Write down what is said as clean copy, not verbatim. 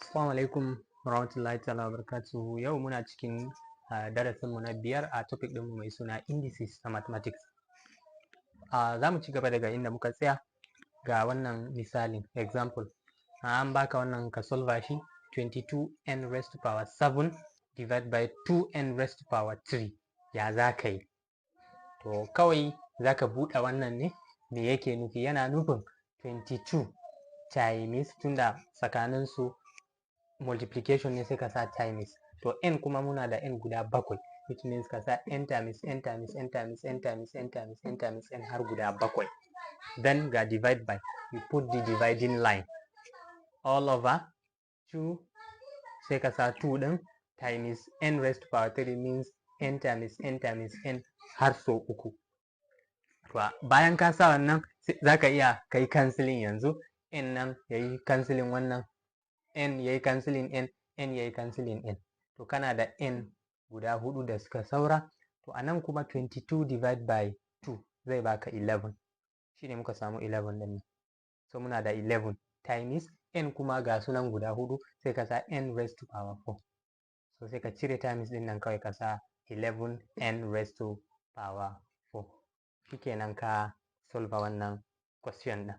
Assalamu alaikum warahmatullahi ta'ala wabarakatuhu. Yau muna cikin darasinmu na biyar a topic ɗinmu mai suna indices a mathematics. Za mu ci gaba daga inda muka tsaya. Ga wannan misalin, example, an baka wannan, ka solve shi: 22n raised to power 7 divided by 2n raised to power 3. Ya za ka yi? To, kawai za ka buɗe wannan ne. Me yake nufi? Yana nufin 22 times, tunda tsakaninsu multiplication ne, sai ka sa times. To, n kuma muna da n guda bakwai, which means ka sa n times n times n times n times n times n times n har guda bakwai. Then ga divide by, you put the dividing line, all over 2, sai ka sa 2 ɗin times n raised to power 3, means n times n times n har so uku. To, bayan ka sa wannan, za ka iya kai cancelling. Yanzu n nan ya yi cancelling wannan, n ya yi cancelling n, n ya yi cancelling n. To, kana da n guda hudu da suka saura. To, a nan kuma 22 divide by 2 zai baka 11. Shine muka samu 11 din nan. So muna da 11 times n kuma ga sunan guda hudu, sai ka sa n raised to power 4. So sai ka cire times din nan, kawai ka sa 11 n raised to power 4. Shikenan, ka solve wannan question din.